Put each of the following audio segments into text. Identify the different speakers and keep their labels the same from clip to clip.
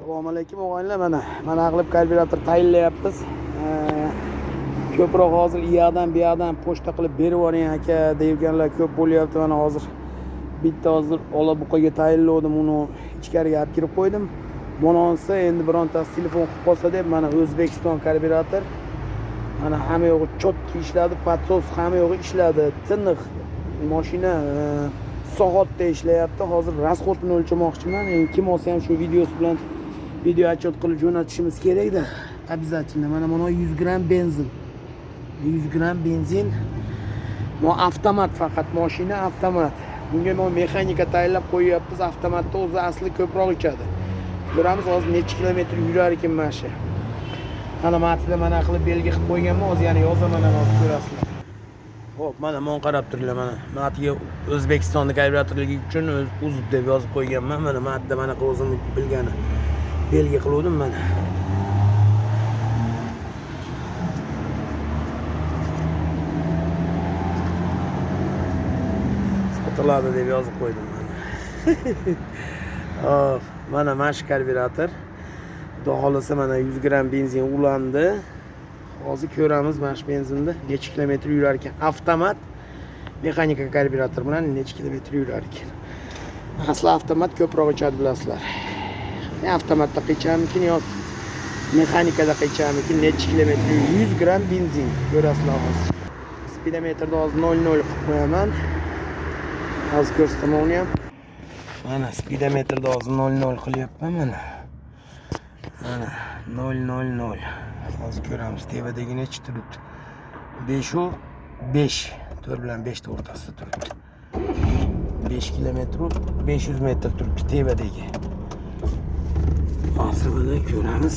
Speaker 1: Assalomu alaykum og'aynilar, mana qilib karbyurator tayinlayapmiz. Ko'proq hozir u yoqdan bu yoqdan pochta qilib berib yuboring aka deganlar ko'p bo'lyapti. Mana hozir bitta hozir olabuqaga tayinladim, uni ichkariga olib kirib qo'ydim. Bunonsa endi birontasi telefon qilib qolsa deb mana O'zbekiston karbyurator. Mana hamma yo'g'i chotki ishladi, podsos hamma yo'g'i ishladi. Tiniq mashina soatda ishlayapti. Hozir расходini o'lchamoqchiman. Endi kim olsa ham shu videosi bilan video отчет qilib jo'natishimiz kerakda. Обязательно. Mana buni 100 gramm benzin. 100 gramm benzin. Bu avtomat, faqat mashina avtomat. Bunga men mexanika tayinlab qo'yyapmiz. Avtomatda o'zi asli ko'proq ichadi. Ko'ramiz hozir necha kilometr yurar ekan mana shu. Mana matida mana qilib belgi qilib qo'yganman, hozir yana yozaman, hozir ko'rasizlar. Xo'p, mana men qarab turinglar, mana matiga O'zbekistonda karbyuratorligi uchun uzib deb yozib qo'yganman. Mana matda mana o'zim bilgani belgi qiluvdim mana. Sotiladi deb yozib qo'ydim mana. Hop, mana shu karbyurator. Xudo xohlasa mana 100 gramm benzin ulandi. Hozir ko'ramiz mana shu benzinda necha kilometr yurar ekan. Avtomat mexanika karbyurator bilan necha kilometr yurar ekan. Asli avtomat ko'proq ichadi, bilasizlar. Avtomatda qiychamikin yo mexanikada qiychamikin, necha kilometr 100 gramm benzin ko'rasizlar hozir. Spidometrda hozir 0.0 qilib qo'yaman. Hozir ko'rsataman uni ham. Mana spidometrda hozir 0.0 qilyapman mana. Mana 0.00. Hozir ko'ramiz tepadagi necha turibdi. 5 u 5, 4 bilan 5 o'rtasida turibdi. 5 kilometr 500 metr turibdi tepadagi. Hozir mana ko'ramiz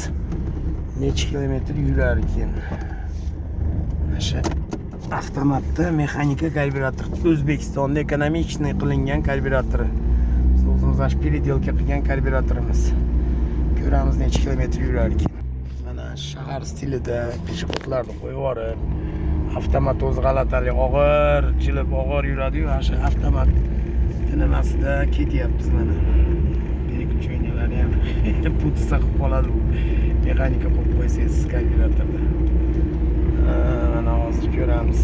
Speaker 1: necha kilometr yurar ekan. Mana shu avtomatda mexanika karbyurator, O'zbekistonda ekonomichniy qilingan karbyuratori. Biz o'zimiz shu переделка qilgan karbyuratorimiz. Ko'ramiz necha kilometr yurar ekan. Mana shahar stilida peshexodlarni qo'yib yuborib, avtomat o'zi g'alatalik og'ir, jilib og'ir yuradi-yu, ana shu avtomat nimasida ketyapmiz mana. Переключениялari ham putsa qilib qoladi bu. Mexanika qo'yib qo'ysangiz karbyuratorda. Mana hozir ko'ramiz.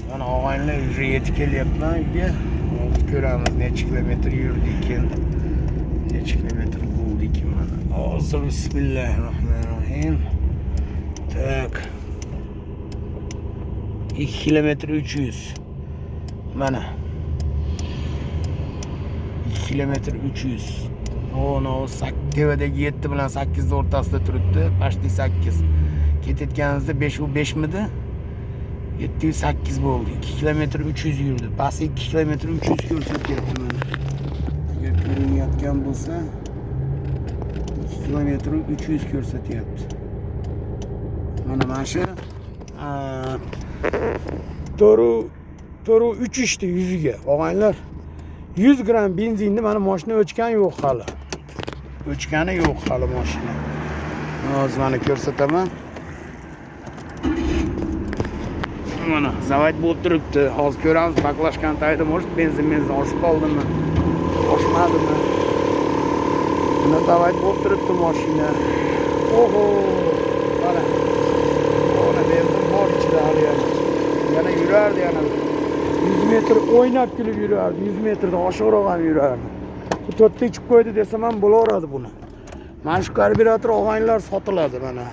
Speaker 1: Mana og'aynilar, уже yetib kelyapman uyga. Hozir ko'ramiz necha kilometr yurdi ekan. Necha kilometr bo'ldi ekan mana. Hozir bismillahirrohmanirrohim. Tak. 2 kilometr 300. Mana. 2 kilometr 300. O, no, tepadagi 7 bilan 8 o'rtasida turibdi. Почти 8. Ketayotganimizda 5 u 5 midi? 708 bo'ldi. 2 kilometr 300 yurdi. Past 2 kilometr 300 ko'rsatyapti mana. Agar ko'rinayotgan bo'lsa 2 kilometr 300 ko'rsatyapti. Mana shu to'rt uch ichdi yuziga og'aynilar. 100 gramm benzinni mana mashina o'chgani yo'q hali. O'chgani yo'q hali mashina. Hozir mana ko'rsataman. Mana zavod bo'lib turibdi. Hozir ko'ramiz, baklashkan tagida может benzin oshib qoldimi? Oshmadimi? Mana zavod bo'lib turibdi mashina. Oho, mana. Mana benzin bor ichida hali yana. Yana yurardi yana. 100 metr o'ynab kulib yurardi. 100 metrdan oshiqroq ham yurardi. Bu to'rtta ichib qo'ydi desam ham bo'laveradi buni. Mana shu karbyurator og'aynilar sotiladi mana.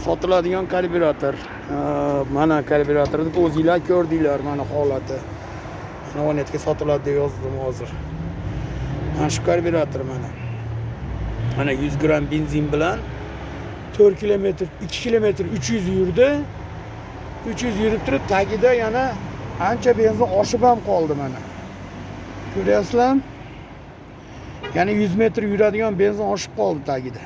Speaker 1: Sotiladigan karbyurator. Mana karbyuratorni o'zinglar ko'rdinglar mana holati. Mana vonetga sotiladi deb yozdim hozir. Mana shu karbyurator mana. Mana 100 gramm benzin bilan 4 kilometr, 2 kilometr 300 yurdi. 300 yurib turib tagida yana ancha benzin oshib ham qoldi mana. Ko'ryapsizlarmi? Ya'ni 100 metr yuradigan benzin oshib qoldi tagida.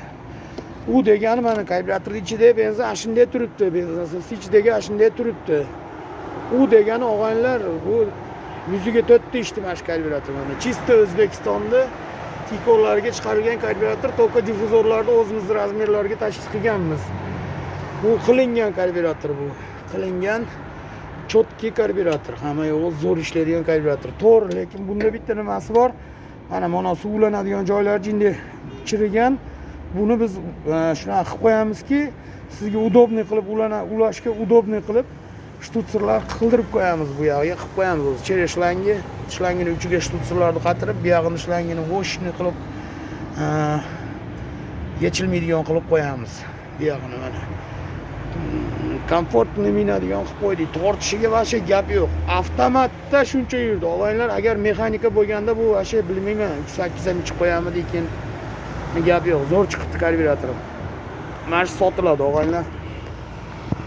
Speaker 1: U degani mana karbyuratorning ichida benzin ana shunday turibdi, benzin ichidagi ana shunday turibdi. U degani og'aynilar, bu yuziga to'rtta ichdi mana shu karbyurator mana. Чисто O'zbekistonda Tikonlarga chiqarilgan karbyurator, to'ka difuzorlarni o'zimiz razmerlarga tashkil qilganmiz. Bu qilingan karbyurator bu. Qilingan чёткий karbyurator. Hamma yo'g'i zo'r ishlaydigan karbyurator. To'g'ri, lekin bunda bitta nimasi bor? Mana suv ulanadigan joylar jinday chirigan. Buni biz shunaqa qilib qo'yamizki, sizga удобный qilib ulashga удобный qilib штуцер lar qildirib qo'yamiz, bu yog'iga qilib qo'yamiz o'zi через шланги, shlangini uchiga штуцер larni qatirib, bu yog'ini shlangini мощный qilib, yechilmaydigan qilib qo'yamiz bu yog'ini. Mana, комфортный minadigan qilib qo'ydik. Tortishiga вообще gap yo'q. Avtomatda shuncha yurdi, og'aynilar. Agar mexanika bo'lganda, bu вообще bilmayman, 3.8 ham ichib qo'yamidi ekan, gap yo'q. Zo'r chiqibdi karbyuratori. Mana shu sotiladi, og'aynilar.